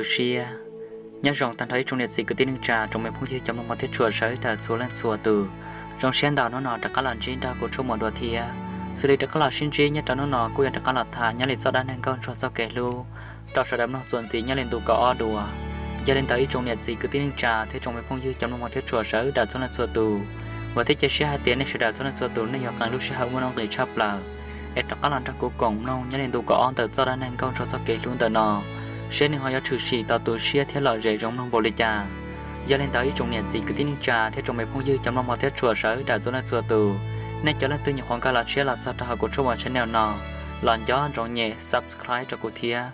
Siab. Nyob zoo tag nrho ib tsoom niam txiv kwv tij neej tsa, tsoom me phooj ywg cov mloog mos thiab tshua sawv daws txhua leej txhua tus. Zoo siab ntau hnub no rov qab los ntsib nrog kuv Tshuaj Muas dua thiab. Xws li rov qab los sib ntsib nyob rau hnub no kuj yog rov qab los tham nyob li txoj dab neeg nkauj ntsuag txoj kev hlub rau sawv daws mloog txuas ntxiv nyob li ntu kaum ob dua. Yog li ntawd ib tsoom niam txiv kwv tij neej tsa thiab tsoom me phooj ywg cov mloog mos thiab tshua sawv daws txhua leej txhua tus, vam thiab cia siab hais tias nej sawv daws txhua leej txhua tus nej yuav qee lub sij hawm muaj nuj nqis tshaj plaws es rov qab los nrog kuv koom mloog nyob li ntu kaum ob ntawm txoj dab neeg nkauj ntsuag txoj kev hlub ntawm no, seb nws ho yuav tshwm sim tau tu siab thiab lom zem zoo mloog npaum li cas. Yog li ntawd ib tsoom niam txiv kwv tij neej tsa thiab tsoom me phooj ywg cov mloog mos thiab tshua sawv daws txhua leej txhua tus, nej cov leej twg nyuam qhuav nkag los tshiab los txog rau hauv kuv Tshuaj Muas channel no, los nco ntsoov nyem subscribe rau kuv thiab.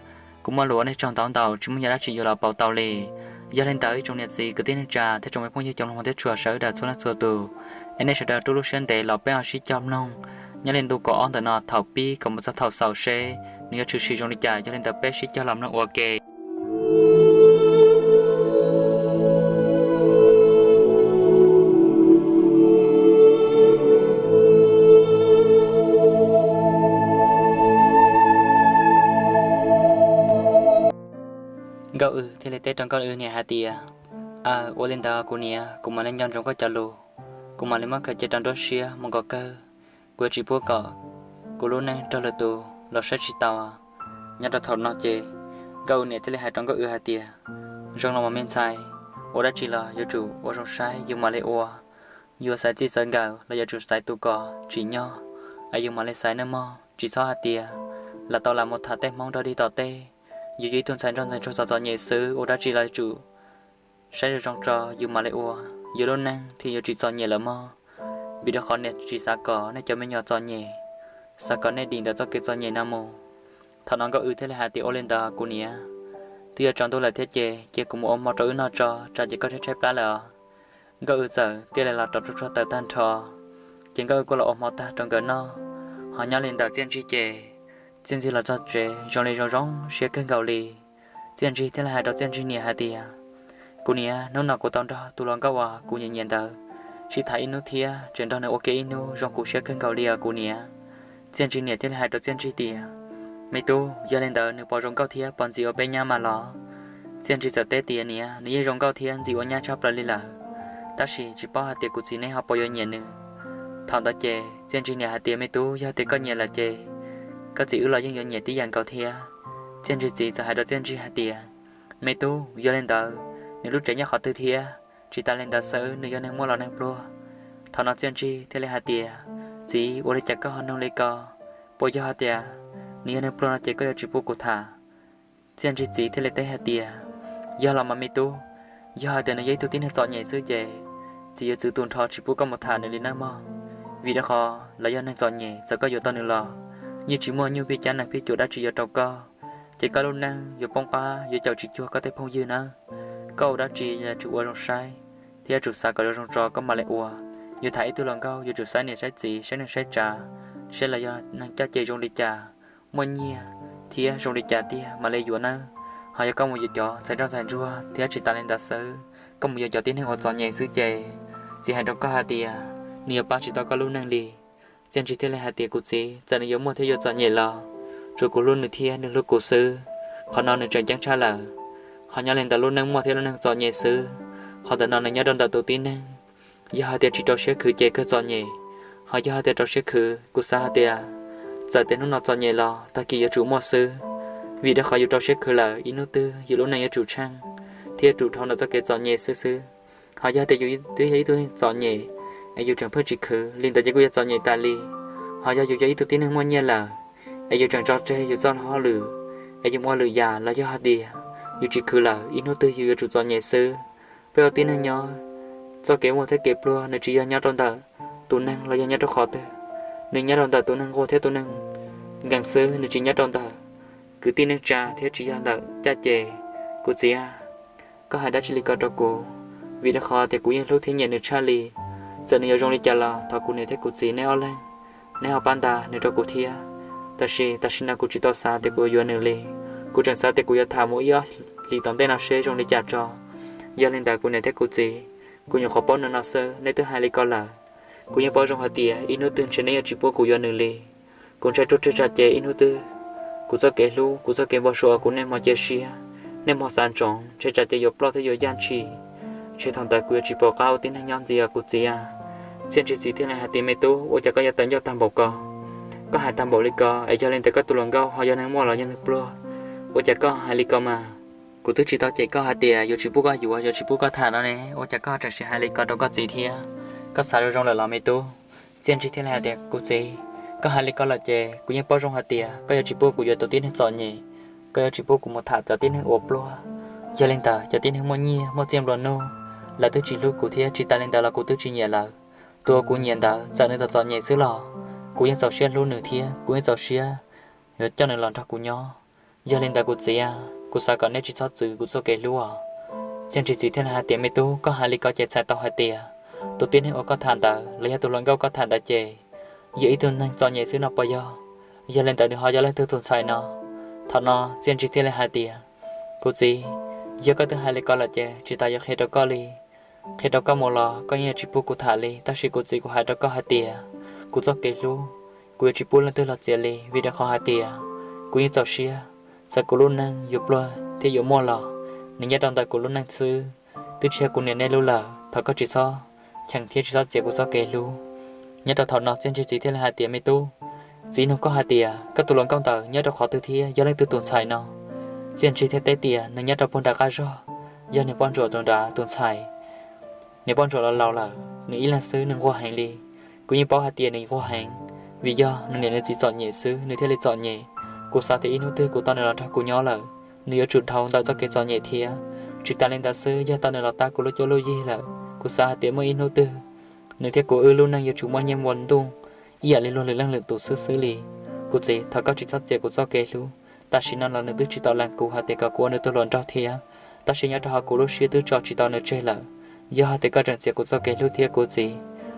Kuv muaj lus ua nej tsaug ntau ntau, tsis muaj yam dab tsi yuav los pauv tau li. Yog li ntawd ib tsoom niam txiv kwv tij neej tsa thiab tsoom me phooj ywg cov mloog mos thiab tshua sawv daws txhua leej txhua tus, es nej sawv daws rub lub siab ntev los peb ho sib cog mloog nyob li ntu kaum ob ntawm no thaum pib kom mus txog thaum xaus seb nws yuav tshwm sim zoo li cas. Yog li ntawd peb sib cog los mloog ua ke. Nkauj Wb thiaj li teb rau Nkauj Wb niam hais tias, Aw, ua li ntawd kuv niam, kuv mam li nco ntsoov koj cov lus, kuv mam li muab khaws cia rau nruab siab mus kom kawg. Kuv yuav tsis pub kom kuv lub neej raug lwm tus los saib tsis taus. Nyob rau thaum no ces Nkauj Wb niam thiaj li hais rau Nkauj Wb hais tias, Zoo los mas me ntxhais, ua dab tsi los yuav tsum ua zoo saib yus mam li ua. Yuav xaiv txij xaiv nkawm los yuav tsum xaiv tus kom tsim nyog, es yus mam li xaiv nawb mog. Tsis txhob hais tias lam tau lam mus tham tej Hmoob dog dig tom teb. Yus yog ib tug ntxhais nrog ntxhais ntsuag txom txom nyem xwb, ua dab tsi los yuav tsum saib zoo zoo tso yus mam li ua, yus lub neej thiaj yuav tsis txom nyem lawm mog. Vim rau qhov niam tsis xav kom nej cov me nyuam txom nyem, xav kom nej dim ntawm txoj kev txom nyem no mus. Thaum no Nkauj Wb thiaj li hais tias, Ua li ntawd kuv niam, twb yuav tsaus ntuj lawm thiab ces cia kuv mus ua hmo rau wb noj tso, tsam ces koj tshaib tshaib plab lawm os. Nkauj Wb txawm thiaj li los rau tsuag tsuag taws tag nrho, ces Nkauj Wb kuj los ua hmo tag rau nkawd noj. Ho nyob li ntawm Txiaj Ntsig ces, Txiaj Ntsig los txog tsev zoo li zoo zoo siab kawg nkaus li. Txiaj Ntsig thiaj li hais rau Txiaj Ntsig niam hais tias, Kuv niam, hnub no kuv tau nrog tus hluas nkauj uas kuv nyiam nyiam ntawd sib tham ib hnub thiab tseem nrog nws ua ke ib hnub zoo kuv siab kawg nkaus li os kuv niam. Txiaj Ntsig niam thiaj li hais rau Txiaj Ntsig tias, Me tub, yog li ntawd nws puas zoo nkauj thiab puas ntxim ua peb nyab mas los? Txiaj Ntsig txawm teb tias, Niam, nws yeej zoo nkauj thiab ntxim ua nyab tshaj plaws li lawm, tab sis tsis paub hais tias kuv txiv neb ho puas yuav nyiam nws. Thaum ntawd ces Txiaj Ntsig niam hais tias, Me tub, yog tias koj nyiam lawm ces koj txiv wb los yeej yuav nyiam tib yam nkaus thiab. Txiaj Ntsig txiv txawm hais rau Txiaj Ntsig hais tias, Me tub, yog li ntawd nws lub tsev nyob qhov twg thiab? Tsis tas li ntawd xwb, nws yog neeg muaj los neeg pluag? Thaum no Txiaj Ntsig thiaj li hais tias, Txiv, ua li cas koj ho nug li ko? Puas yog hais tias nws yog neeg pluag no ces koj yuav tsis pub kuv tham? Txiaj Ntsig txiv thiaj li teb hais tias, Yog los mas me tub, yog hais tias nws yog ib tug tib neeg txom nyem xwb ces txiv yuav txwv tus nrho tsis pub koj mus tham nws li nawb mog. Vim rau qhov lawv yog neeg txom nyem, txawm koj yuav tau nws los yeej tsis muaj nyuj pij cab nees pij cuam dab tsi yuav rau koj, ces koj lub neej yuav poob qab yuav caum tsis cuag koj tej phooj ywg nawb. Koj ua dab tsi yuav tsum ua zoo saib thiab yuav tsum xav kom zoo zoo tso koj mam li ua. Yuav tham ib tug hluas nkauj yuav tsum saib niam saib txiv, saib neej saib tsav, saib lawv yog neeg caj ces zoo li cas, muaj nyiaj thiab zoo li cas tiag mam li yuav nawb. Ho yog koj mus yuav cov ntxhais nrog ntxhais ntsuag thiab tsis tas li ntawd xwb, koj mus yuav cov tib neeg uas txom nyem xwb ces txiv hais rau koj hais tias nws yuav pab tsis tau koj lub neej li. Txiaj Ntsig thiaj li hais tias, Kuv txiv, txawm nws yuav muaj thiab yuav txom nyem los tsuav kuv hlub nws thiab nws hlub kuv xwb. Qhov no nws tseem ceeb tshaj lawm. Ho nyob li ntawm lub neej muaj thiab lub neej txom nyem xwb, qhov ntawm no nws nyob rau ntawm tus tib neeg. Yog hais tias tsis rau siab khwv ces kawg txom nyem. Ho yog hais tias rau siab khwv, kuv xav hais tias txawm tias hnub no txom nyem los tag kis yuav tsum muaj xwb. Vim rau qhov yus rau siab khwv lawm, ib hnub twg yus lub neej yuav tsum tsheej thiab yuav tsum dhau ntawm txoj kev txom nyem xwb xwb. Ho yog tias yus twb yog ib tug neeg txom nyem es yus tseem pheej tsis khwv, li ntawd ces kuj yuav txom nyem tas li. Ho yog yus yog ib tug tib neeg muaj nyiaj lawm es yus tseem tso tseg yus txoj hauj lwm es yus mus ua lwm yam los yog hais tias yus tsis khwv lawm, ib hnub twg yus yuav tsum txom nyem xwb. Peb ua tib neeg nyob, txoj kev muaj thiab kev pluag nws tsis yog nyob rau ntawm tus neeg los yog nyob rau qhov twg, nws nyob rau ntawm tus neeg nquag thiab tus neeg nkees xwb, nws tsis nyob rau ntawm kwv tij neej tsa thiab tsis yog ntawm caj ces. Kuv txiv, koj hais dab tsi li ko rau kuv, vim rau qhov tias kuv yeej hlub thiab nyiam nws tshaj li. Txawm nws yuav zoo li cas los thov kuv niam thiab kuv txiv neb ob leeg, neb ho pab nta nws rau kuv thiab. Tam sis tam sim no kuv tsis tau xav tias kuv yuav yuav nws li, kuv tseem xav tias kuv yuav tham mus ib ob hlis tom ntej no seb zoo li cas tso. Yog li ntawd kuv niam thiab kuv txiv, kuv nyuam qhuav paub no no xwb, neb twb hais li ko lawm. Kuv yeej paub zoo hais tias ib hnub twg ntshe neb yuav tsis pub kuv yuav nws li. Kuv ntshai ruaj ruaj tsam ces ib hnub twg kuv txoj kev hlub, kuv txoj kev npau suav uas kuv niaj hmo cia siab, Neb mog xav ntsoov, ntshe tsam ces yuav ploj thiab yuav yaj ntshis, ntshe thaum ntawd kuv yuav tsis pom qab ua tib neeg nyob ntxiv os kuv txiv. Txiaj Ntsig txiv thiaj li hais tias, Me tub, ua cas koj yuav tawv ncauj tag npaum ko? Koj hais tag npaum li ko es yog li ntawd koj tus hluas nkauj ho yog neeg muaj los yog neeg pluag? Ua cas koj hais li ko mas? Kuv twb tsis tau cem koj hais tias yuav tsis pub koj yuav, yuav tsis pub koj tham no ne, ua cas koj tseem sim hais li ko rau koj txiv thiab? Koj xav zoo zoo lawm los me tub? Txiaj Ntsig thiaj li hais tias, Kuv txiv, koj hais li ko lawm ces kuv yeej paub zoo hais tias koj yuav tsis pub kuv yuav tus tib neeg txom nyem, koj yuav tsis pub kuv mus tham cov tib neeg uas pluag. Yog li ntawd cov tib neeg muaj nyiaj muaj txiaj nplua nuj, lawv twb tsis hlub kuv thiab, tsis tas li ntawd los kuv twb tsis nyiam lawv. Tus uas kuv nyiam ntawd txawm nws txom txom nyem xwb los kuv yeej txaus siab hlub nws thiab kuv yeej txaus siab yuav coj nws los nrog kuv nyob. Yog li ntawd kuv txiv, kuv xav kom neb tsis txhob txwv kuv txoj kev hlub os. Txiaj Ntsig txiv thiaj li hais tias, Me tub, koj hais li ko ces txhais tau hais tias tus tib neeg uas koj tham ntawd los yog tus hluas nkauj koj tham ntawd ces yog ib tug neeg txom nyem xwb no puas yog? Yog li ntawd nws ho yog leej twg tus ntxhais no? Thaum no Txiaj Ntsig thiaj li hais tias, Kuv txiv, yog koj twb hais li ko lawm ces tsis tas yuav qhia rau koj li. Qhia rau koj mus los koj yeej yuav tsis pub kuv tham li, tab sis kuv txiv, kuv hais rau koj hais tias kuv txoj kev hlub, kuv yuav tsis pub leej twg los txiav li, vim rau qhov hais tias kuv yeej txaus siab. Txawm kuv lub neej yuav pluag thiab yuav muaj los nws nyob rau ntawm kuv lub neej xwb, twb tsis yog kuv niam nej lub lawm. Thov koj tsis txhob cheem thiab tsis txhob txiav kuv txoj kev hlub. Nyob rau thaum no Txiaj Ntsig txiv thiaj li hais tias, Me tub, txiv nug koj hais tias koj tus hluas nkauj ntawd nyob rau qhov twg thiab yog leej twg tus ntxhais no? Txiaj Ntsig thiaj teb tias, Nws nyob rau puag nram qab zog, yog niag poj ntsuam tus nrad tus ntxhais. Niag poj ntsuam los laus lawm, nws ib leeg xwb nws nquag heev li. Kuv yeej paub hais tias nws nquag heev, vim yog nws niam nws txiv txom nyem xwb nws thiaj li txom nyem. Kuv xav tias ib hnub twg kuv tau nws los nrog kuv nyob lawm, nws yuav tsum dhau ntawm txoj kev txom nyem thiab. Tsis tas li ntawd xwb, yog tau nws los tab kuv lub cuab lub yig lawm, kuv xav hais tias muaj ib hnub twg nws thiab kuv wb lub neej yuav tsum muaj nyiaj muaj ntuj ib yam li luag lwm leej lwm tus xwb xwb li. Kuv txiv, thov koj tsis txhob txiav kuv txoj kev hlub. Tam sim no los nws twb tsis tau lees kuv hais tias kom kuv ua nws tus hluas nraug thiab, tab sis nyob rau hauv kuv lub siab twb tso tsis tau nws tseg lawm. Yog hais tias koj tseem txiav kuv txoj kev hlub thiab kuv txiv,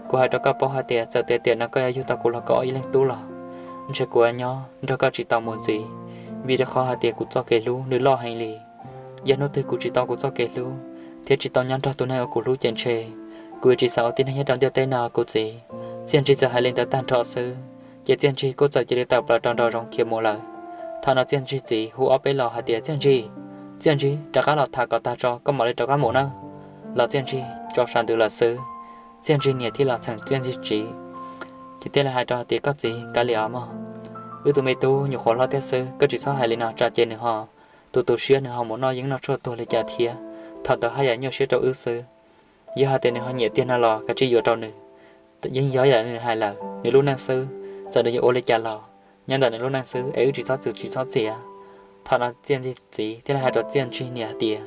kuv hais rau koj paub hais tias txawm tias tiam no koj yuav yug tau kuv los koj ib leeg tub los ntshe kuv yuav nyob nrog koj tsis tau mus ntxiv, vim rau qhov hais tias kuv txoj kev hlub nws loj heev li. Yog hnub twg kuv tsis tau kuv txoj kev hlub thiab tsis tau nyob nrog tus neeg uas kuv hlub ces ntshe kuv yuav tsis xav ua tib neeg nyob rau ntiaj teb no kuv txiv. Txiaj Ntsig txawm hais li ntawd tag nrho xwb, ces Txiaj Ntsig kuj txawm cia li tawm plaws rau nraum zoov khiav mus lawm. Thaum no Txiaj Ntsig txiv hu ob peb los hais tias, Txiaj Ntsig, Txiaj Ntsig, rov qab los tham kom tag tso koj mam li rov qab mus nawb. Los Txiaj Ntsig tso sas ntws lawm xwb. Txiaj Ntsig niam thiaj los txheem Txiaj Ntsig txiv, ces thiaj li hais rau hais tias, Koj txiv, kav liam os mog, wb tus me tub nyuam qhuav hlob thiab xwb, koj tsis txhob hais li no tsam ces nws ho tu tu siab nws ho mus noj yeeb noj tshuaj tuag li cas thiab. Thaum ntawd haj yam nyuaj siab rau wb xwb. Yog hais tias nws ho nyiam tiag no los kav tsij yuav rau nws. Yeej yog yam li nws hais lawm, nws lub neej xwb, txawm nws yuav ua li cas los nyob ntawm nws lub neej xwb es wb tsis txhob txwv tsis txhob txiav. Thaum no Txiaj Ntsig txiv thiaj li hais rau Txiaj Ntsig niam hais tias,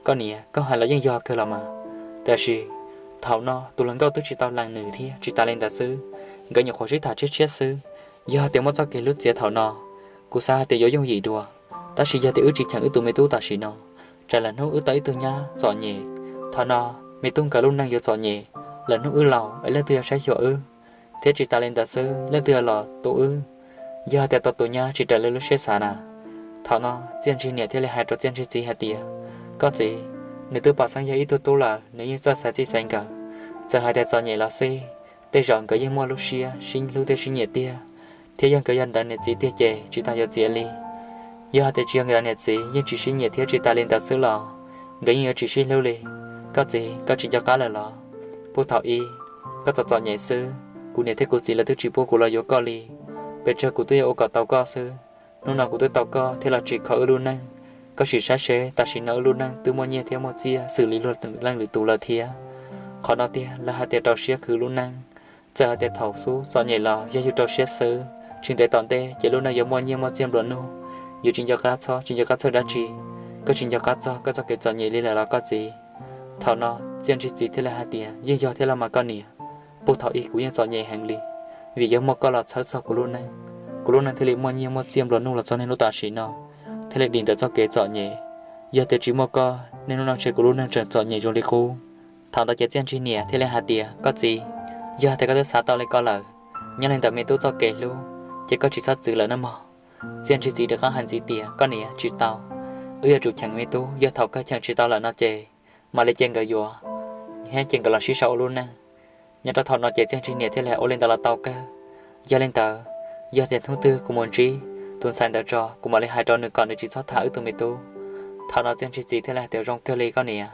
Koj niam, koj hais los yeej yog kawg los mas, tiam sis thaum no tus hluas nkauj twb tsis tau lees nws thiab, tsis tas li ntawd xwb, nkawd nyuam qhuav sib tham tshiab tshiab xwb. Yog tias muab txoj kev hlub txiav thaum no, kuv xav hais tias yuav yooj yim dua, tab sis yog tias wb tsis cheem wb tus me tub tam sim no, tsam lwm hnub wb tau ib tug nyab txom nyem, thaum no me tub nkawd lub neej yuav txom nyem, lwm hnub wb laus es leej twg yuav saib xyuas wb, thiab tsis tas li ntawd xwb leej twg yuav los tu wb, yog tias tau tus nyab tsis raws li lub siab xav na. Thaum no Txiaj Ntsig niam thiaj li hais rau Txiaj Ntsig txiv hais tias, Koj txiv, nws twb pom xeeb yog ib tug tub lawm, nws yeej txawj xaiv txij xaiv nkawm, txawm hais tias txom nyem los xij, tej zaum nkawd yeej muaj lub siab sib hlub thiab sib nyiam tiag, thiab yog nkawd yog nkawd niam txiv tiag ces tsis tas yuav txiav li. Yog hais tias tsis yog nkawd niam txiv yeej tsis sib nyiam thiab tsis tas li ntawd xwb los nkawd yeej yuav tsis sib hlub li. Koj txiv, koj tsis nco qab lawm los? Puag thaum ub koj txom txom nyem xwb, kuv niam thiab kuv txiv lawv twb tsis pub kuv los yuav koj li, pes tsawg kuv twb yuav ua kom tau koj xwb. Hnub no kuv twb tau koj thiab los tsim kho wb lub neej. Koj sim saib seb tam sim no wb lub neej twb muaj nyiaj thiab muaj txiaj xws li luag leej lwm tus lawm thiab. Qhov no tiag lawv hais tias rau siab khwv lub neej. Txawm hais tias thaum xub txom nyem los yog yus rau siab xwb, tsis ntev tom ntej ces lub neej yuav muaj nyiaj muaj txiaj nplua nuj. Yus tsis nco qab txog, tsis nco qab txog dab tsi, koj tsis nco qab txog koj txoj kev txom nyem li lawm los koj txiv? Thaum no Txiaj Ntsig txiv thiaj li hais tias, Yeej yog thiab los mas koj niam. Puag thaum ub kuv yeej txom nyem heev li, vim yog muaj koj los txhawb txog kuv lub neej, kuv lub neej thiaj li muaj nyiaj muaj txiaj nplua nuj los txog niaj hnub tam sim no, thiaj li dim ntawm txoj kev txom nyem. Yog tias tsis muaj koj, niaj hnub no ntshe kuv lub neej tseem txom nyem zoo li qub. Thaum ntawd ces Txiaj Ntsig niam thiaj li hais tias, Koj txiv, yog tias koj twb xav tau li ko lawm, nyob li ntawm me tub txoj kev hlub, ces koj tsis txhob txwv lawm nawb mog. Txiaj Ntsig txiv rov qab hais ntxiv tias, Koj niam, tsis tau, wb yuav tsum cheem me tub, yog thaum kawg cheem tsis tau lawm no ces mam li cia nkawd yuav, thiab cia nkawd los sib sau ua lub neej. Nyob rau thaum no ces Txiaj Ntsig niam thiaj li hais, Ua li ntawd los tau kawg. Yog li ntawd, yog tias hnub twg kuv mus ntsib tus ntxhais ntawd tso kuv mam li hais rau nws kom nws tsis txhob tham wb tus me tub. Thaum no Txiaj Ntsig txiv thiaj li hais tias, Zoo kawg li koj niam.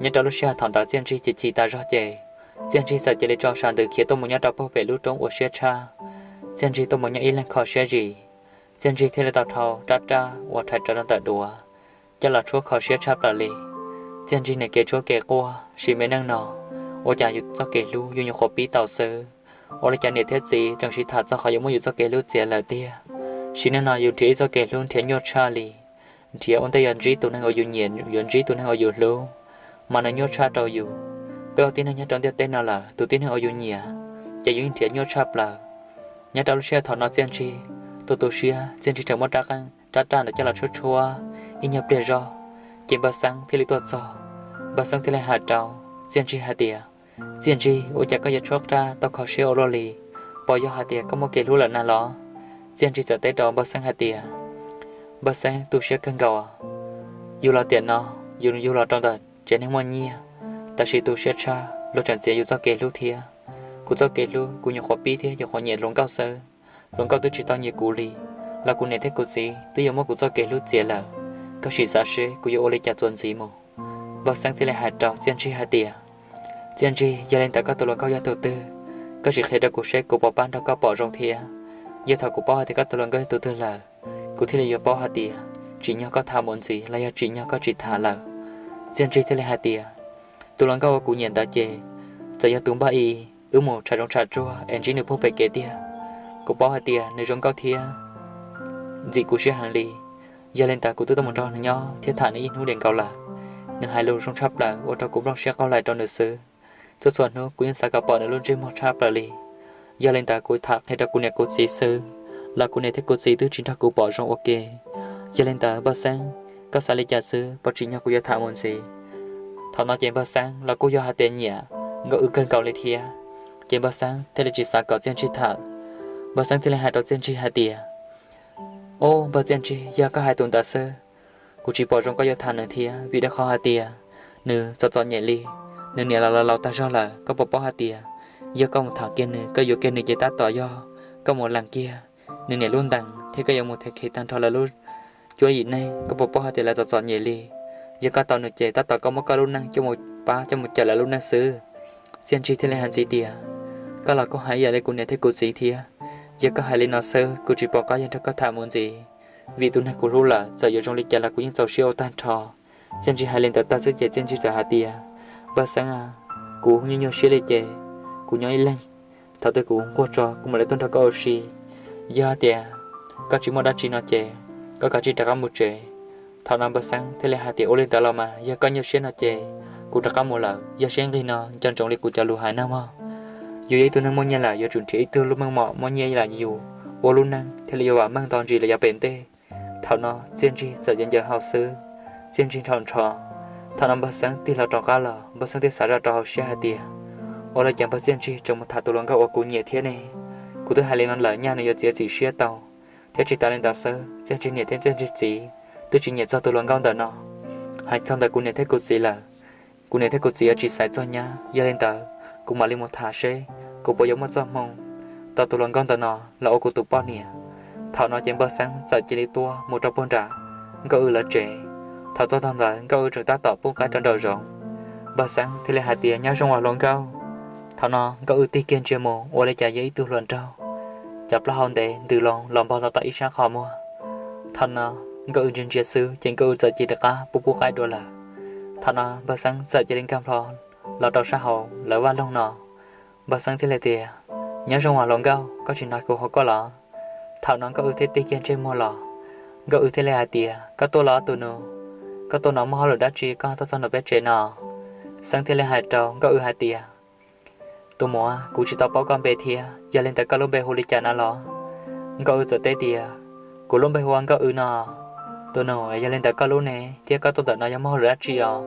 Nyob rau lub sij hawm thaum ntawd Txiaj Ntsig ces chim tas zog ces Txiaj Ntsig txawm cia li tso sas ntws khiav tuaj mus nyob rau puag pem lub roob uas siab tshaj. Txiaj Ntsig tuaj mus nyob ib leeg kho siab zis, Txiaj Ntsig thiaj li tau rhau rab raj uas rhais rawv rau ntawm duav coj los tshuab kho siab tshaj plaws li. Txiaj Ntsig niam kev tshuab kev quaj sim me neej no, ua cas yus txoj kev hlub yus nyuam qhuav pib tau xwb. Ua li cas niam thiab txiv tseem sib tham txog qhov yuav muab yus txoj kev hlub txiav lawm tiag. Sim neej no yus nrhiav ib txoj kev hlub nrhiav nyuaj tshaj li. Nrhiav ua ntej yuav ntsib tus neeg uas yus nyiam, yuav ntsib tus neeg uas yus hlub, mas nws nyuaj tshaj rau yus. Peb ua tib neeg nyob rau ntiaj teb no lawm, tus tib neeg uas yus nyiam ces yus yeej nrhiav nyuaj tshaj plaws. Nyob rau lub sij hawm thaum no Txiaj Ntsig tu tu siab, Txiaj Ntsig tseem muab rab raj ntawd coj los tshuab tshuab ib nyuag pliag zog, ces Npawg Xeeb thiaj li tuaj txog. Npawg Xeeb thiaj li hais rau Txiaj Ntsig hais tias, Txiaj Ntsig, ua cas koj yuav tshuab raj tau kho siab ua luaj li? Puas yog hais tias koj muaj kev hlub lawm na los? Txiaj Ntsig txawm teb rau Npawg Xeeb hais tias, Npawg Xeeb, tu siab kawg nkaus, yug los tiam no, yus yug los rau ntawm tsev neeg muaj nyiaj, tab sis tu siab tshaj luag tseem txiav yus txoj kev hlub thiab. Kuv txoj kev hlub kuv nyuam qhuav pib thiab nyuam qhuav nyiam hluas nkauj xwb. Hluas nkauj twb tsis tau nyiam kuv li, los kuv niam thiab kuv txiv twb yuav muab kuv txoj kev hlub txiav lawm. Koj sim xav seb kuv yuav ua li cas txuas ntxiv mus. Npawg Xeeb thiaj li hais rau Txiaj Ntsig hais tias, Txiaj Ntsig, yog li ntawd koj tus hluas nkauj yog tus twg? Koj sim qhia rau kuv seb kuv puas pab nrog koj pom zoo thiab. Yog thaum kuv paub hais tias koj tus hluas nkauj yog tus twg lawm, kuv thiaj li yuav paub hais tias tsim nyog koj tham mus ntxiv los yog tsim nyog koj tsis tham lawm. Txiaj Ntsig thiaj li hais tias, Tus hluas nkauj uas kuv nyiam ntawd ces txawm yog tus npaj i, wb mus tsham zoov tsham tsuag es ntsib nws puag pem kev tiag. Kuv paub hais tias nws zoo nkauj thiab ntxim kuv siab heev li. Yog li ntawd kuv twb tau mus nrog nws nyob thiab tham nws ib hnub diam nkaus lawm. Nws hais lus zoo tshaj plaws ua rau kuv nplooj siab qaug lais rau nws xwb. Txhua txhua hnub kuv yeej xav kom pom nws lub ntsej muag tshaj plaws li. Yog li ntawd kuv tham qhia rau kuv niam kuv txiv xwb, los kuv niam thiab kuv txiv twb tsis nrog kuv pom zoo ua ke. Yog li ntawd Npawg Xeeb, koj xav li cas xwb, puas tsim nyog kuv yuav tham mus ntxiv? Thaum no ces Npawg Xeeb los kuj yog hais tias nyiam Nkauj Wb kawg nkaus li thiab, ces Npawg Xeeb thiaj li tsis xav kom Txiaj Ntsig tham. Npawg Xeeb thiaj li hais rau Txiaj Ntsig hais tias, Ob, Npawg Txiaj Ntsig, yog koj hais tus ntawd xwb, kuv tsis pom zoo koj yuav tham nws thiab, vim rau qhov hais tias nws txom txom nyem li, nws niam los laus laus tag zog lawm. Koj puas paub hais tias yog koj mus tham kiag nws, koj yuav kiag nws ces tab tom yog koj mus lees kiag nws niam lub ntees thiab koj yuav mus thev khev tag nrho lawv lub cuab yim neeg. Koj puas paub hais tias lawv txom txom nyem li? Yog koj tau nws ces tab tom koj muab koj lub neej coj mus pab coj mus cawm lawv lub neej xwb. Txiaj Ntsig thiaj li hais ntxiv tias, Koj los kuj hais ib yam li kuv niam thiab kuv txiv thiab. Yog koj hais li no xwb, kuv tsis pom qab yuav nrog koj tham mus ntxiv, vim tus neeg kuv hlub lawm txawm yuav zoo li cas los kuv yeej txaus siab ua tag nrho. Txiaj Ntsig hais li ntawd tag xwb ces Txiaj Ntsig txawm hais tias, Npawg Xeeb, kuv nyuaj nyuaj siab li ces kuv nyob ib leeg, thaum twg kuv nquag tso kuv mam li tuaj nrog koj ua si. Yog hais tias koj tsis muaj dab tsi no ces koj kav tsij rov qab mus tsev. Thaum no Npawg Xeeb thiaj li hais tias, Ua li ntawd los mas yog koj nyuaj siab no ces kuv rov qab mus lawm. Yog siab nqig no nco ntsoov li kuv cov lus hais nawb mog. Yus yog ib tug neeg muaj nyiaj lawm yuav tsum nrhiav ib tug lub meej mom muaj nyiaj ib yam li yus, ua lub neej thiaj li yuav vam meej nto ntsis los yav pem ntej. Thaum no Txiaj Ntsig txawm ncaws ncaws hau xwb, Txiaj Ntsig nrhau nrho. Thaum no Npawg Xeeb tig hlo rov qab los, Npawg Xeeb thiaj xav zoj rau hauv siab hais tias, Ua li cas Npawg Txiaj Ntsig tseem mus tham tus hluas nkauj uas kuv nyiam thiab ne? Kuv twb hais li no lawm nyaj nws yuav txiav txim siab tau. Thiab tsis tas li ntawd xwb, Txiaj Ntsig niam thiab Txiaj Ntsig txiv twb tsis nyiam txog tus hluas nkauj ntawm no. Hais txog ntawm kuv niam thiab kuv txiv lawm, kuv niam thiab kuv txiv yuav tsis xaiv txog nyab. Yog li ntawd, kuv mam li mus tham seb kuv puas yuav muaj txoj hmoo tau tus hluas nkauj ntawm no los ua kuv tus poj niam. Thaum no ces Npawg Xeeb txawm cia li tuaj mus rau puag nram Nkauj Wb lawv tsev. Thaum txog tog ntawd Nkauj Wb tseem tab tom pub qaib rau nraum zoov. Npawg Xeeb thiaj li hais tias, Nyob zoo os hluas nkauj. Thaum no Nkauj Wb tig kiag ntsia mus ua li cas yog ib tug hluas nraug, cov plaub hau ntev ntws loo los npog los tom ib sab qhov muag. Thaum no Nkauj Wb ntsia ntsia xwb ces Nkauj Wb txawm cia li rov qab pub pub qaib dua lawm. Thaum no Npawg Xeeb txawm cia li nkag plho los rau sab hauv lawv vaj loog no. Npawg Xeeb thiaj li tias, Nyob zoo os hluas nkauj, koj tsis hnov kuv hu koj los? Thaum no Nkauj Wb thiaj tig kiag ntsej muag los. Nkauj Wb thiaj li hais tias, Koj tuaj los tus nus, koj tuaj no muaj hauj lwm dab tsi koj tuaj txog nram peb tsev no? Xeeb thiaj li hais rau Nkauj Wb hais tias, Tus muam, kuv tsis tau paub koj npe thiab, yog li ntawd koj lub npe hu li cas no los? Nkauj Wb txawm teb tias, Kuv lub npe hu ua Nkauj Wb no. Tus nus, yog li ntawd koj lub ne thiab koj tuaj ntawm no yog muaj hauj lwm dab tsi os?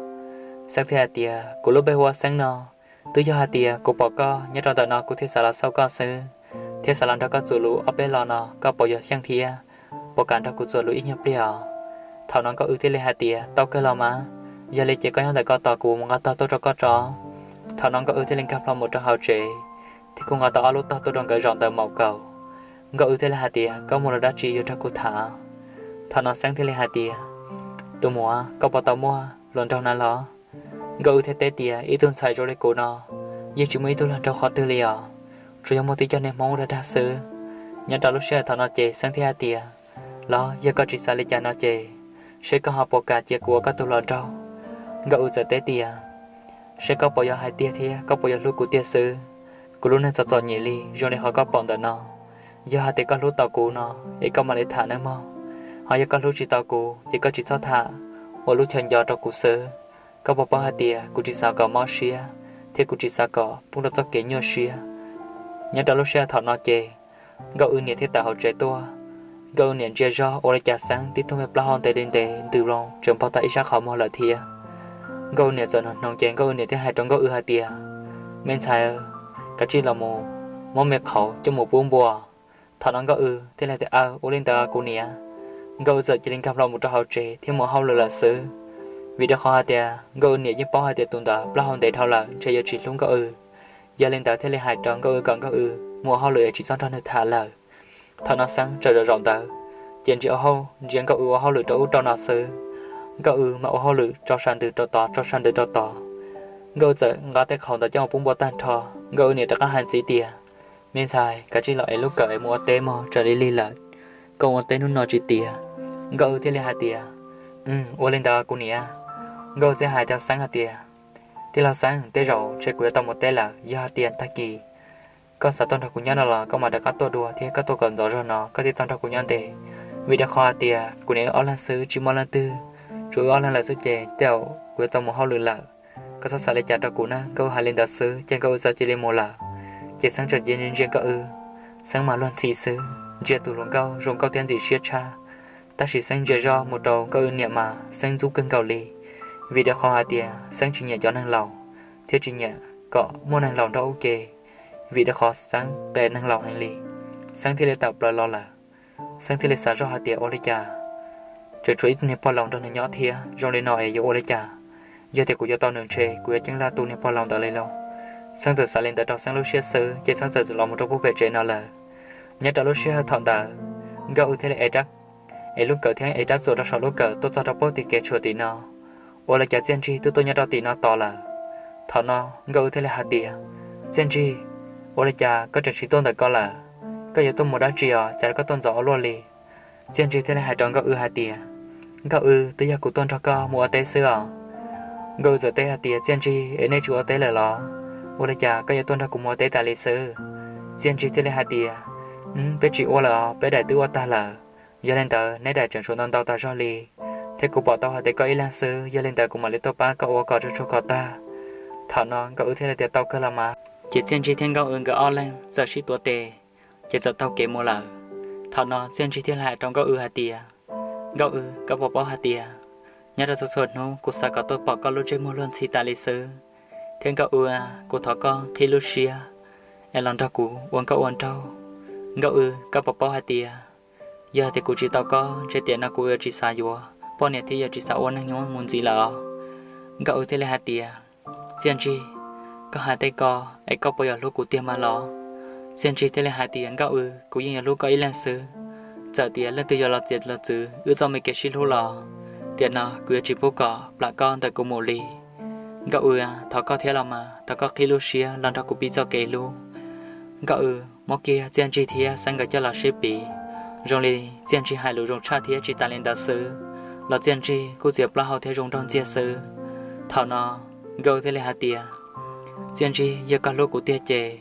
Xeeb thiaj hais tias, Kuv lub npe hu ua Xeeb no. Twb yog hais tias kuv pom koj nyob rau ntawm no kuv thiaj xav los xauj koj xwb, thiab xav los nrog koj txuas lus ob peb lo no, koj puas yog xyeej thiab puas kam nrog kuv txuas lus ib nyuag pliag os? Thaum no Nkauj Wb thiaj li hais tias, Tau kawg los mas, yog li ces koj nyob ntawm ko tos kuv mus nqa tog tuaj rau koj tso. Thaum no Nkauj Wb thiaj li nkag plho mus rau hauv tsev, thiab kuj nqa tau ob lub tog tuaj rau nkawd zaum ntawm maum kaus. Nkauj Wb thiaj li hais tias, Koj muaj lus dab tsi yuav nrog kuv tham? Thaum no Xeeb thiaj li hais tias, Tus muam, koj puas tau muaj hluas nraug na los? Nkauj Wb thiaj teb tias, Ib tug ntxhais zoo li kuv no yeej tsis muaj ib tug hluas nraug qhov twg li os, tsuas yog muaj tib co niag Hmoob dag dag xwb. Nyob rau lub sij hawm thaum no ces Xeeb thiaj hais tias, Los yog koj tsis xav li cas no ces, seb koj ho puas kam cia kuv ua koj tus hluas nraug? Nkauj Wb txawm teb tias, Seb koj puas yuav hais tiag thiab koj puas yuav hlub kuv tiag xwb. Kuv lub neej txom txom nyem li zoo li qhov koj pom ntawm no. Yog hais tias koj hlub tau kuv no es koj mam li tham nawb mog. Ho yog koj hlub tsis tau kuv ces koj tsis txhob tham, ua lub chaw nco rau kuv xwb. Koj puas paub hais tias kuv tsis xav kom mob siab, thiab kuv tsis xav kom poob rau txoj kev nyuaj siab. Nyob rau lub sij hawm thaum no ces Nkauj Wb niam thiaj tawm hauv tsev tuaj. Nkauj Wb niam ntsia zog ua li cas Xeeb tib tug me plaub hau ntev li ntev ntws loo tseem npog tag ib sab qhov muag lawm thiab. Nkauj Wb niam txawm hnoos hnoos ces Nkauj Wb niam thiaj hais rau Nkauj Wb hais tias, Me ntxhais, kav tsij los mus muab me qhauv coj mus pub npua. Thaum no Nkauj Wb thiaj li tias, Aw, ua li ntawd kuv niam. Nkauj Wb txawm cia li nkag hlo mus rau hauv tsev thiab mus ua hauj lwm lawm xwb. Vim rau qhov hais tias Nkauj Wb niam yeej paub hais tias tus ntawd plaub hau ntev dhau lawm ntshe yuav tsis hlub Nkauj Wb. Yog li ntawd thiaj li hais rau Nkauj Wb kom Nkauj Wb mus ua hauj lwm es tsis txhob nrog nws tham lawm. Thaum no Xeeb txawm zaum zaum ntawd, ces ntsia ua hauj, ntsia Nkauj Wb ua hauj lwm rau ub rau no xwb. Nkauj Wb mas ua hauj lwm rau sab ntws rau tod, rau sab ntws rau tod. Nkauj Wb txawm nqa tej qhauv ntawd coj mus pub npua tag nrho, Nkauj Wb niam rov qab hais ntxiv tias, Me ntxhais, kav tsij los ev lub kawm es mus ua teb mog, tsam li lig lawm, koj ua teb hnub no tsis tiav. Nkauj Wb thiaj li hais tias, Ua li ntawd kuv niam. Nkauj Wb thiaj hais rau Xeeb hais tias, Tij laug Xeeb, tej zaum ntshe kuv yuav tau mus teb lawm, yog hais tias tag kis koj xav tuaj nrog kuv nyob no los koj mam rov qab tuaj dua thiab koj tuaj kom ntxov zog no koj thiaj tau nrog kuv nyob ntev. Vim rau qhov hais tias kuv niam wb ob leeg xwb tsis muaj leej twg, tsuas wb ob leeg lawm xwb ces tej zaum kuv yuav tau mus hauj lwm lawm. Koj txhob xav li cas rau kuv na. Nkauj Wb hais li ntawd xwb ces Nkauj Wb txawm cia li mus lawm. Ces Xeeb tseem cia li ntsia Nkauj Wb, Xeeb mas luag ntxhi xwb, ntsia tus hluas nkauj zoo nkauj thiab ntxim siab tshaj. Tab sis Xeeb ntsia zog mus rau Nkauj Wb niam mas Xeeb ntxub kawg nkaus li, vim rau qhov hais tias Xeeb tsis nyiam cov neeg laus, thiab tsis nyiam kom muaj neeg laus nrog ua ke, vim rau qhov Xeeb qes neeg laus heev li. Xeeb thiaj li tawm plaws los lawm. Xeeb thiaj li xav zoj hais tias, Ua li cas tseem tshuav ib tug niag pog laus nrog nws nyob thiab, zoo li no es yuav ua li cas? Yog tias kuv yuav tau nws ntshe kuv yuav ceeb laj tu niag pog laus ntawd li lauj. Xeeb txawm xav li ntawd rau Xeeb lub siab xwb ces Xeeb txawm los mus rau puag pem tsev no lawm. Nyob rau lub sij hawm thaum ntawd, Nkauj Wb thiaj li ev rab, ev lub kawm thiab ev rab txuas rau saum lub kawm tuaj txog rau puag tim kev tshuam tim no. Ua li cas Txiaj Ntsig twb tuaj nyob rau tim no tos lawm. Thaum no Nkauj Wb thiaj li hais tias, Txiaj Ntsig, ua li cas koj tseem tsis tuaj ntawm ko lawm? Koj yuav tuaj mus dab tsi os, cas koj tuaj ntxov ua luaj li? Txiaj Ntsig thiaj li hais rau Nkauj Wb hais tias, Nkauj Wb, twb yog kuv tuaj nrog koj mus ua teb xwb os. Nkauj Wb txawm teb hais tias, Txiaj Ntsig, es nej tsis ua teb lawm los? Ua li cas koj yuav tuaj nrog kuv mus ua teb tas li xwb? Txiaj Ntsig thiaj li hais tias, Peb tsis ua lawm os, peb daim twb ua tag lawm. Yog li ntawd neb daim tseem tshuav ntau ntau tas zog li, thiab kuv pom tau hais tias koj ib leeg xwb, yog li ntawd kuv mam li tuaj pab koj ua kom tsuag tsuag kom tag. Thaum no Nkauj Wb thiaj li tias, Tau kawg los mas. Ces Txiaj Ntsig thiab Nkauj Wb nkawd ob leeg txawm sib tuav tes, ces txawm taug kev mus lawm. Thaum no Txiaj Ntsig thiaj li hais rau Nkauj Wb hais tias, Nkauj Wb, koj puas paub hais tias nyob rau txhua txhua hnub kuv xav kom tuaj pom koj lub ntsej muag luag ntxhi tas li xwb, thiab Nkauj Wb, kuv thov koj qhib lub siab es los nrog kuv ua nkauj ua nraug. Nkauj Wb, koj puas paub hais tias yog tias kuv tsis tau koj ntshe tiam no kuv yuav tsis xav yuav poj niam thiab yuav tsis xav ua neej nyob mus ntxiv lawm os. Nkauj Wb thiaj li hais tias, Txiaj Ntsig, koj hais tej ko es koj puas yuav hlub kuv tiag mas los? Txiaj Ntsig thiaj li hais tias, Nkauj Wb, kuv yeej yuav hlub koj ib leeg xwb. Txawm tias leej twg yuav los txiav los txwv wb txoj me kev sib hlub los, tiam no kuv yuav tsis pub kom plam koj ntawm kuv mus li. Nkauj Wb, thov koj thiab los mas, thov koj qhib lub siab los nrog kuv pib txoj kev hlub. Nkauj Wb muab kiag Txiaj Ntsig thiab Xeeb nkawd coj los sib piv. Zoo li Txiaj Ntsig hais lus zoo tshaj thiab tsis tas li ntawd xwb los Txiaj Ntsig kuj txiav plaub hau thiab zoo nraug ntxiag xwb. Thaum no Nkauj Wb thiaj li hais tias, Txiaj Ntsig, yog koj hlub kuv tiag ces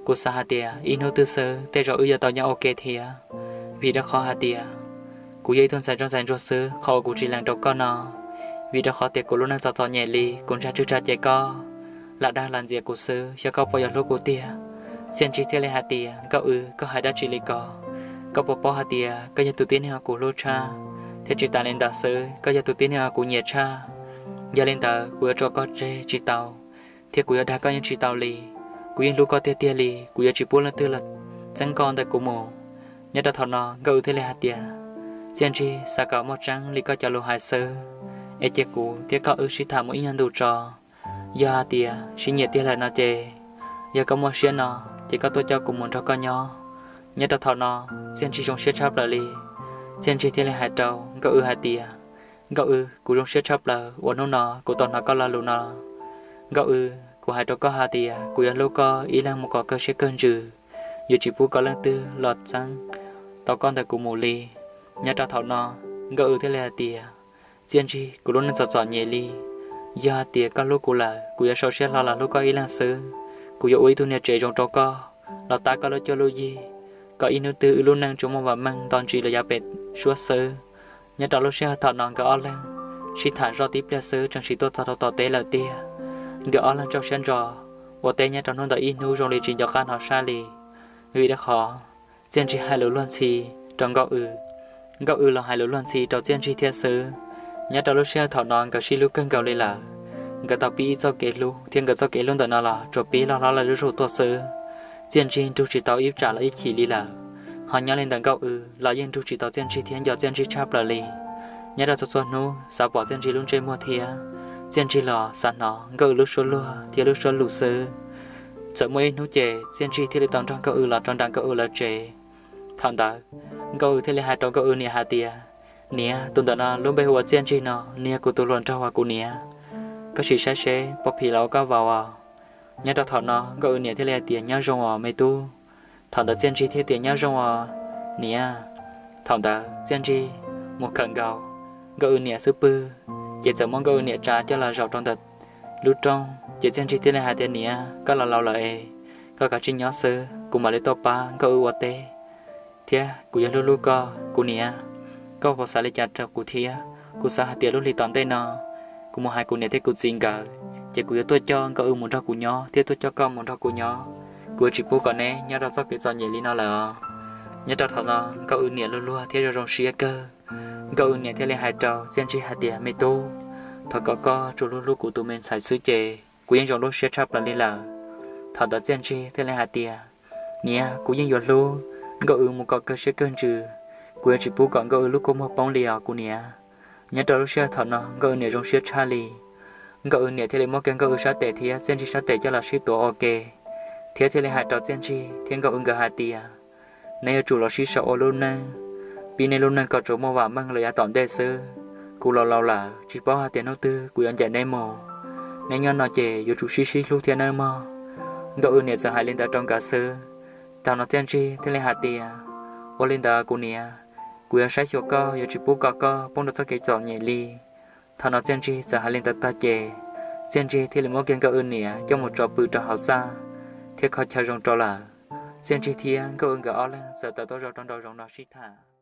kuv xav hais tias ib hnub twg xwb tej zaum wb yuav tau nyob ua ke thiab, vim rau qhov hais tias kuv yog ib tug ntxhais ntsuag ntxhais ntsuag xwb, qhov uas kuv tsis lees rau koj no, vim rau qhov tias kuv lub neej txom txom nyem li, kuv ntshai tswj tsag ces koj lam dag lam ntxias kuv xwb, xyov koj puas yuav hlub kuv tiag. Txiaj Ntsig thiaj li hais tias, Nkauj Wb, koj hais dab tsi li ko? Koj puas paub hais tias koj yog tus tib neeg uas kuv hlub tshaj, thiab tsis tas li ntawd xwb, koj yog tus tib neeg uas kuv nyiam tshaj. Yog li ntawd kuv yuav tso koj tseg tsis tau, thiab kuv yuav dag koj yeej tsis tau li. Kuv yeej hlub koj tiag tiag li, kuv yuav tsis pub leej twg los txeeb koj ntawm kuv mus. Nyob rau thaum no Nkauj Wb thiaj li hais tias, Txiaj Ntsig, xav kom muaj tseeb li koj cov lus hais xwb, es cia kuv thiab koj wb sib tham mus ib nyuag ntu tso. Yog hais tias sib nyiam tiag lawm no ces, yog koj muaj siab no ces koj tuaj coj kuv mus nrog koj nyob. Nyob rau thaum no Txiaj Ntsig zoo siab tshaj plaws li. Txiaj Ntsig thiaj li hais rau Nkauj Wb hais tias, Nkauj Ws, kuv zoo siab tshaj plaws uas hnub no kuv tau hnov koj lo lus no. Nkauj Ws, kuv hais rau koj hais tias kuv yuav hlub koj ib leeg mus kom kawg siab kawg ntsws, yuav tsis pub koj leej twg los txeeb tau koj ntawm kuv mus li. Nyob rau thaum no, Nkauj Ws thiaj li hais tias, Txiaj Ntsig, kuv lub neej txom txom nyem li. Yog hais tias koj hlub kuv lawm, kuv yuav sau siab hlo los hlub koj ib leeg xwb. Kuv yuav ua ib tug niag tsev zoo rau koj, los tab koj lub cuab lub yig, kom ib hnub twg wb lub neej tsuas muaj vam meej nto ntsis los yav pem suab xwb. Nyob rau lub sij hawm thaum no nkawd ob leeg sib tham zoj tib pliag xwb tseem sim tuaj txog rau tom teb lawm tiag. Nkawd ob leeg tsaug siab ntso ua teb nyob rau hnub ntawd ib hnub zoo li tsis nco qab hnov sab li. Vim rau qhov Txiaj Ntsig hais lus luag ntxhi rau Nkauj Ws, Nkauj Ws los hais lus luag ntxhi rau Txiaj Ntsig thiab xwb. Nyob rau lub sij hawm thaum no nkawd sib hlub kawg nkaus li lawm. Nkawd tau pib ib txoj kev hlub thiab nkawd txoj kev hlub ntawm no los tsuas pib loj hlob loj zuj zus tuaj xwb. Txiaj Ntsig nrug tsis tau ib tsam los ib chim li lawm, ho nyob li ntawm Nkauj Ws los yeej nrug tsis tau Txiaj Ntsig thiab nco Txiaj Ntsig tshaj plaws li. Nyob rau txhua txhua hnub xav pom Txiaj Ntsig lub ntsej muag thiab Txiaj Ntsig los xav hnov Nkauj Ws lub suab luag thiab lub suab lus xwb. Txawm muaj ib hnub ces Txiaj Ntsig thiaj li tau nrog Nkauj Ws los rau nram Nkauj Ws lawv tsev. Thaum ntawd, Nkauj Ws thiaj li hais rau Nkauj Ws niam hais tias, Niam, tus ntawm no lub npe hu ua Txiaj Ntsig no, nws yog kuv tus hluas nraug uas kuv niam. Koj sim saib seb pob phim los ua koj vaus os. Nyob rau thaum no Nkauj Ws niam thiaj li hais tias, Nyob zoo os me tub. Thaum ntawd Txiaj Ntsig thiaj tias, Nyob zoo os niam. Thaum ntawd Txiaj Ntsig mus khawm nkaus Nkauj Ws niam xub pwg, ces txawm muab Nkauj Ws niam tsa coj los zaum rau ntawm lub rooj, ces Txiaj Ntsig thiaj li hais tias, Niam, koj los laus lawm es koj kav tsij nyob xwb, kuv mam li tuaj pab Nkauj Ws ua teb, thiab kuv yuav hlub hlub koj kuv niam. Koj puas xav li cas rau kuv thiab? Kuv xav hais tias lub hli tom ntej no kuv mus hais kuv niam thiab kuv txiv nkawd, ces kuv yuav tuaj coj Nkauj Ws mus nrog kuv nyob thiab tuaj coj koj mus nrog kuv nyob. Kuv yuav tsis pub kom neb nyob rau txoj kev txom nyem li no lawm os. Nyob rau thaum no Nkauj Ws niam luag luag thiab zoo zoo siab kawg. Nkauj Ws niam thiaj li hais rau Txiaj Ntsig hais tias, Me tub, thov kom koj tsuas hlub hlub kuv tus me ntxhais xwb ces kuv yeej zoo lub siab tshaj plaws li lawm. Thaum ntawd Txiaj Ntsig thiaj li hais tias, Niam, kuv yeej yuav hlub Nkauj Ws mus kom kawg siab kawg ntsws. Kuv yuav tsis pub kom Nkauj Ws lub kua muag poob li os kuv niam. Nyob rau lub sij hawm thaum no Nkauj Ws niam zoo siab tshaj li. Nkauj Ws niam thiaj li muab kiag Nkauj Ws sab tes thiab Txiaj Ntsig sab tes coj los sib tuav ua ke, thiab thiaj li hais rau Txiaj Ntsig thiab Nkauj Ws nkawd hais tias, Neb yuav tsum los sib sau ua lub neej, pib neb lub neej kom tsuas muaj vam meej los yav tom ntej xwb. Kuv los laus lawm, tsis paub hais tias hnub twg kuv yuav ncaim neb mus. Neb nyob no ces yuav tsum sib sib hlub thiab nawb mog. Nkauj Ws niam txawm hais li ntawd rau nkawd xwb. Thaum no Txiaj Ntsig thiaj li hais tias, Ua li ntawd kuv niam, kuv yuav saib xyuas koj, yuav tsis pub kom koj poob rau txoj kev txom nyem li. Thaum no Txiaj Ntsig txawm hais li ntawd tag ces, Txiaj Ntsig thiaj li muab kiag Nkauj Ws niam coj mus tso pw rau hauv txaj thiab kho chaw zoo rau lawm. Txiaj Ntsig thiab Nkauj Ws nkawd ob leeg txawm tawm tuaj zaum rau nraum zoov no sib tham.